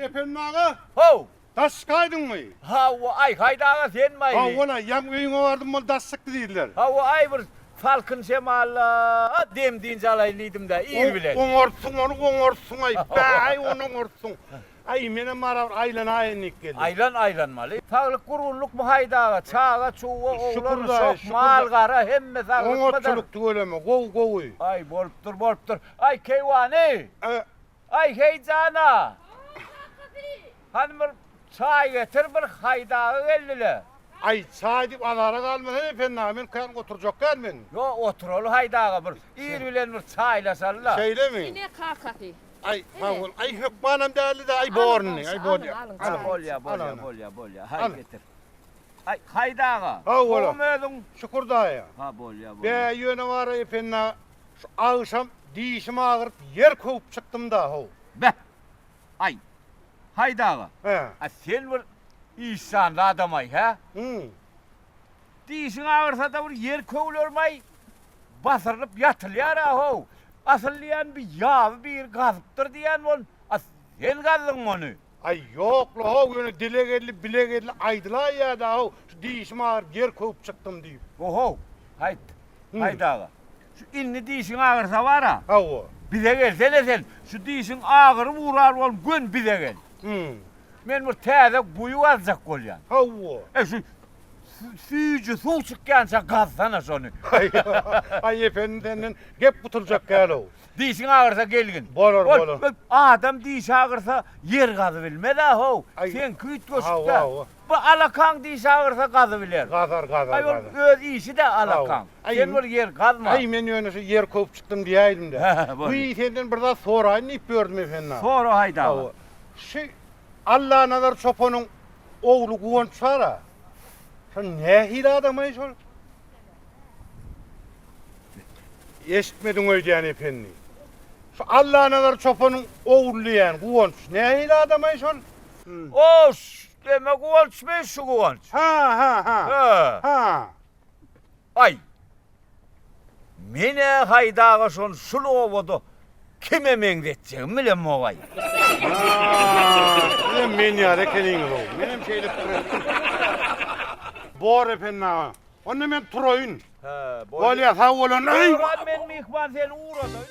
Ependi aga. How! Daş çykaýdyňmy? Hawa, aý, Haýda aga senmi-aý? Hawa-la, ýaňy öýüňe bardym, ol daş çykdy diýdiler. Hawa, aý bir salkyn şemalla dem-dynç alaýyn diýdim-dä, ir bilen. Oňartsyň ony, oňartsyň-aý, bäý, ony oňartsyň. Aý, menem barabir aýlanaýyn diýip geldim. Aýlan, aýlanmaly. Saglyk gurgunlykmy Haýda aga? Çaga-çuga, oglan, uşak, mal-gara hemme saglykmydyr? Oňatçylyk tüweleme, gowy, gowy. Aý, bolupdyr, bolupdyr. Aý, keýwany! Aý, heýjana! Hany bir çaý getir, bir Haýda aga geldi-le. Aý, çaý diýip azara galmasana Ependi aga, men kän oturjak däl men. Ýok, oturaly Haýda aga, bir ir bilen bir çaýlaşaly-la. Şeýlemi? Ine kakasy. Aý, sag bol. Aý, hökmanam däldi-de, aý, borny, aý, bolýa. Alyň, alyň, Bolýa, bolýa, bolýa, bolýa. Haý, getir. Aý, Haýda aga. Hawa. Gowumy özüň? Şükür daýa. Ha, bolýa, bolýa. Bä, ýöne bar-a Ependi aga, şu agşam dişim agyryp ýer köwüp çykdym-da, how. Beh! Aý, Haýda aga. Hä. A sen bir işjanly adam-aý, hä? Hü. Dişiň agyrsa-da bir ýer köwlermi-aý? Basyrylyp ýatylýar-a, how. Asyl diýýän bir ýaby biri gazypdyr diýýän bol. A sen gazdyňmy ony? Aý, ýok-la, how, ýöne dile geldi, bile geldi, aýdylaýýa-da, how, şu dişim agyryp ýer köwüp çykdym diýip. Ohow, haýt, Haýt aga. Şu indi dişiň agyrsa bar-a. Hawa. Bize gelsene sen. Şu dişiň agyryp ugrar bolup göni bize gel. Hü. Men bir täze guýy gazjak bolýan. Hawa. E şu süýji suw çykýança gazsana şony. Aý ependi senden gep gutuljak däl-ow. Dişiň agyrsa gelgin. Bolar, bolar. Adam dişi agyrsa ýer gazybilmez-ä how. Seňki üýtgeşik-dä. Bu alakaň dişi agyrsa gazybiler. Gazar, gazar, Aý ol gazar. öz işi-dä alakaň. Sen bir ýer gazma. Aý men ýöne şu ýer köwüp çykdym diýäýdim-dä. Wiý senden bir zat soraýyn diýip ýördüm ependi aga. Sora Haýda aga. Şu Allanazar çopanyň ogly Guwanç bar-a. Şol nähili adam-aý şol? Eşitmediň öýdýän ependi. Şu Allanazar çopanyň ogly diýýän Guwanç nähili adam-aý şol? O eme Guwançmy şu Guwanç? Ha, ha, ha. Hä. Ha. Aý. Men-ä Haýda aga şony şul obada kime meňzetjegimi bilemok-aý. Sizem men ýaly ekeniňiz-ow. Menem şeýle pikir etdim. Bor Ependi aga. Onda men turaýyn. Hä, bolýa. Bolýa, sag bol onda. Ugrat men myhman seni ugradaýyn.